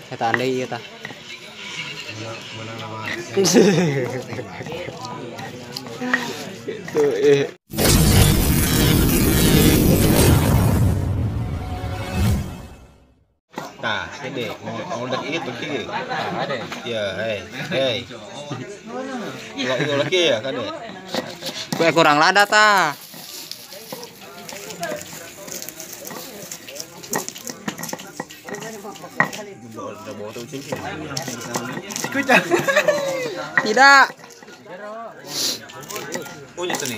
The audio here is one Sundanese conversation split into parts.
Eta andai ieu tah. Itu Tah, gede, mau udah itu ki. Ada. Ya, hei, hei. Lo lagi ya kade. Kue kurang lada tah. Tidak. Punya seni.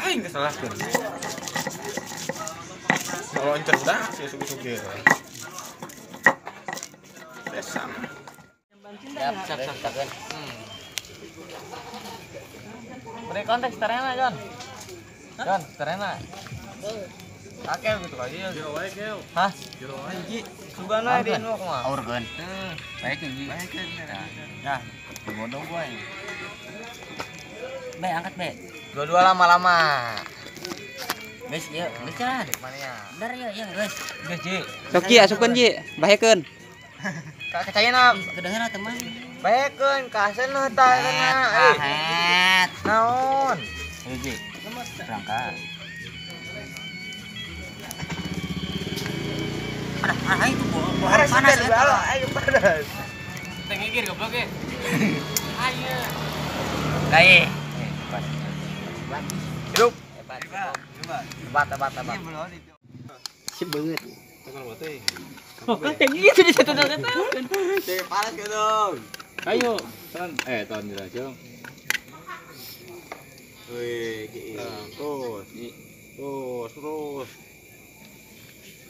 Aing kesalahkeun. Kalau encer udah sih suki-suki. Besam. Siap, siap, siap. Beri konteks terena, John. John, terena. Akeh gitu aja. Jero wae keu. Hah? Jero wae ji. Sugana di nu kumaha? Aurkeun. Baik ji. Baik. Nah, bodong gua ini. Be, angkat be. Dua-dua lama-lama. Geus ieu, geus lah. Mana ya? Bener ya, ya geus. Geus ji. Sok ji asupkeun ji, bahekeun. Ka kacayana kedengeran teman. Bahekeun ka aseun tah eta. Eh. Naon? Ayo ji. Berangkat. Ada itu bola panas ya. Ayo panas. Tengikir goblok e. Ayo. Kae. Hidup. Hebat. Hebat, hebat, hebat. Sip banget. Tekan bate. Oh, kan gitu di situ dong. Panas ke dong. Ayo, ton ton jelas. Wih, terus. Terus, terus.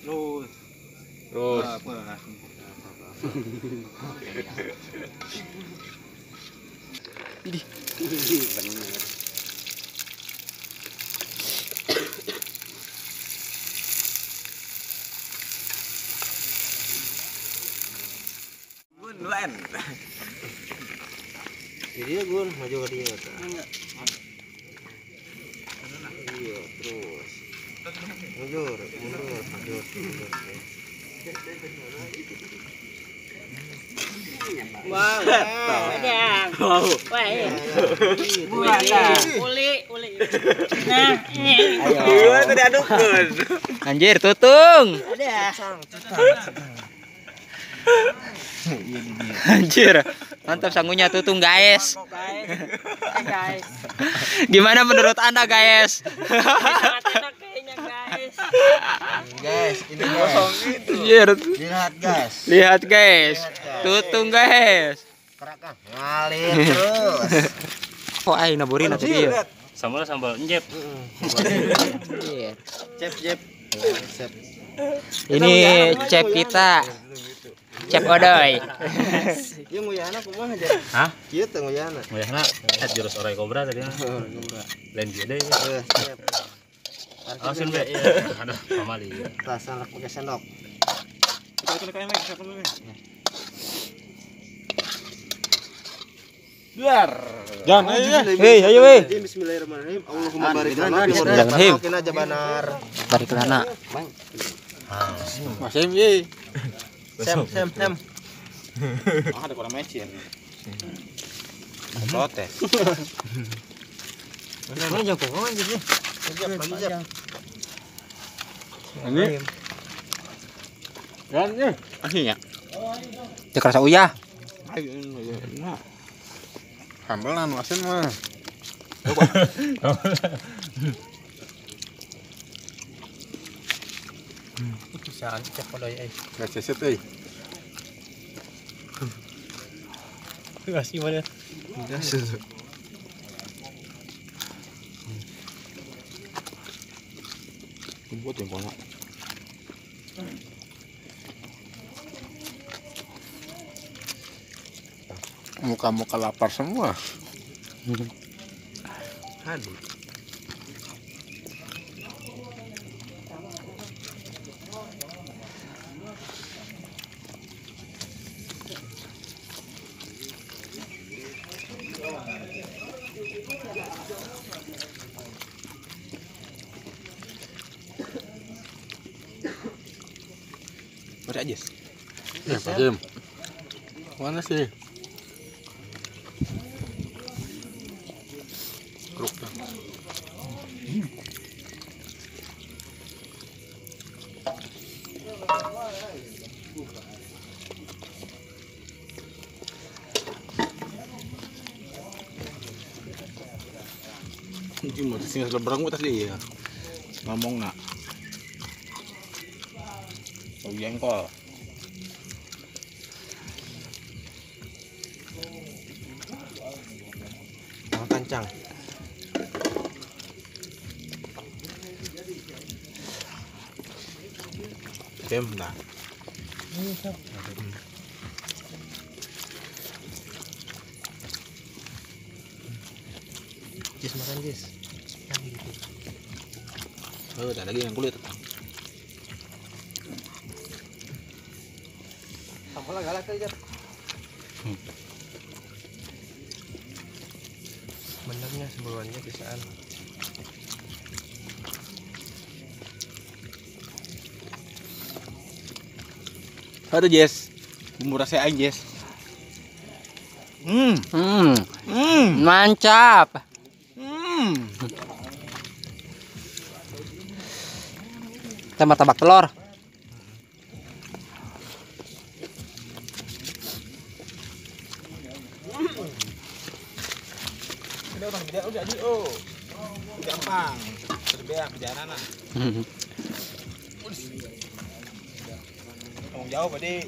Terus. Terus. Idih. Bener. Gun 2N. Jadi ya Gun, maju ke dia. Enggak. Iya, terus. Mundur, mundur, mundur, mundur. Wow. Wow. Uli, uli. Nah, ayo. Tadi adukeun. Anjir, tutung. Anjir, mantap sangunya tutung, guys. Gimana menurut Anda, guys? Sangat enak kayaknya, guys. Guys, ini kosong itu. Lihat, guys. Lihat, guys. Tutung, guys. Kerakah ngalir terus. Oh, aing naburin atuh ieu. Sambal sambal njep. Cep, cep. Cep. Ini cep kita. Cep odoy. Ieu nguyahna kumaha aja? Hah? Kieu teh nguyahna. Nguyahna et jurus orai kobra tadi. Lain kieu deui. Siap. Asin be. Aduh, pamali. Tah salah pakai sendok. Duar. Jangan ayo. Hei, ayo hei. Bismillahirrahmanirrahim. Allahumma barik lana fi ma aja banar. Barik lana. Masih ye. Sem sem sem. Ah, ada kurang mecin. Protes. Mana jago gitu. Siap, Ini. Dan ini aslinya. Cek rasa uyah. Sambal anu asin mah. Bisa cek podoy euy. Geus seset euy. Gas gimana? Gas. Buat yang konak. Muka-muka lapar semua. Aduh. Baca aja. Ya, Pak. Mana sih? Kruk. Ini mau sing lebrang tas dia. Ngomong nak. Oh, jengkol. Makan cang. Dem nah. Jis makan jis. Oh, ada lagi yang kulit. Sambalnya galak kali, Jap. Benernya sebelumnya bisaan. Aduh, Jess. Bumbu rasa aing, Jess. Mantap. Kita martabak telur. Udah orang beda udah aja oh. Gampang. Berbeda perjalanan. Tanggung jawab tadi.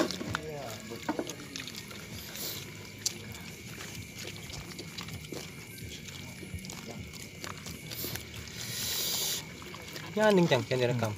Ya ning cang can direkam.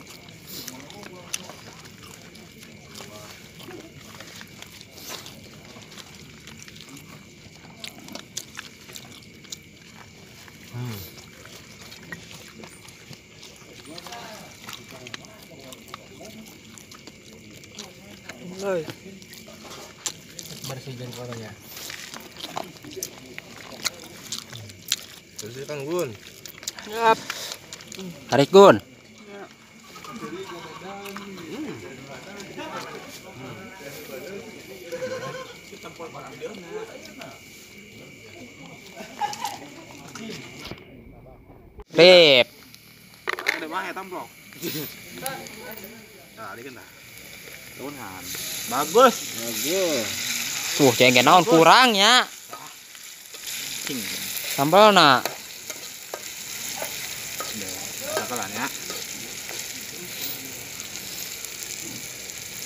Bersih jengkolnya. Bersih kan Gun. Yap. Tarik Gun. Pip. Ada mah tamplok. Nah, ini kan dah. Tuhan. Bagus. Bagus. Tuh, cengeng naon kurang ya. Sambal nak. Ya.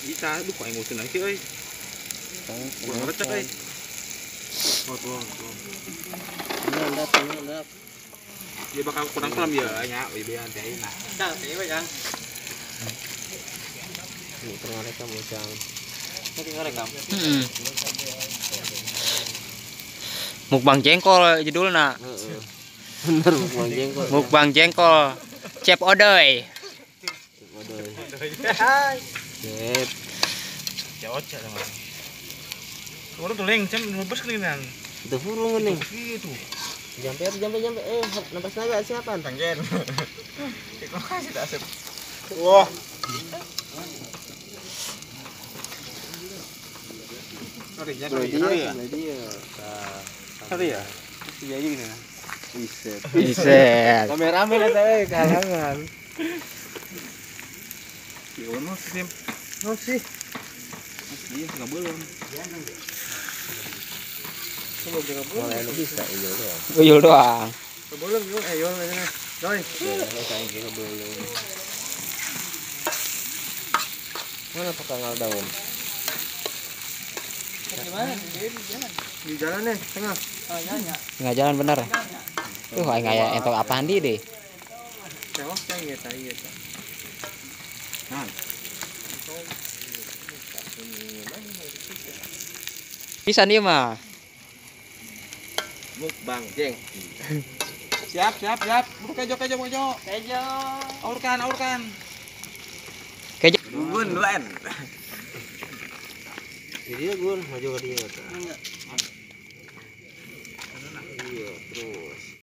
Bisa, duh kok yang ngusin lagi euy. Kurang recek euy. Oh, tuh. Mantap. Dia bakal kurang kelam ya nya, ieu teh nah. Cang, teh we, Cang. Tengah rekam Cang. Tengah rekam. Mukbang jengkol judulna. Heeh. Bener mukbang jengkol. Mukbang jengkol. Cep odoy. Cep odoy. Cep. Jauh aja sama. Urang tuh leng cem bebas keuningan. Itu furung geuning. Gitu. Jampe nampas naga siapa? Tanggen. Kasih tak asep. Wah. Sorry ya. Sorry ya. Iya gini. Iset. Iset. Kameramen eta euy kalangan. Ya ono sih. Oh sih. Iya, enggak belum. Mulai bisa uyul doang. Uyul doang. Belum, belum, yul aja. Doi. Belum. Mana pekangal daun? Gimana? Di jalan nih, tengah. Oh, jalan. Tengah jalan bener. Tuh aing aya entok apaan di deh. Cewek cang ieu tah ieu tah. Nah. Bisa nih mah. Mukbang jeng. Siap, siap, siap. Buru kejo, kejo, kejo. Kejo. Aurkan, aurkan. Kejo. Gun, duaan. Jadi dia Gun, maju ke dia. Enggak.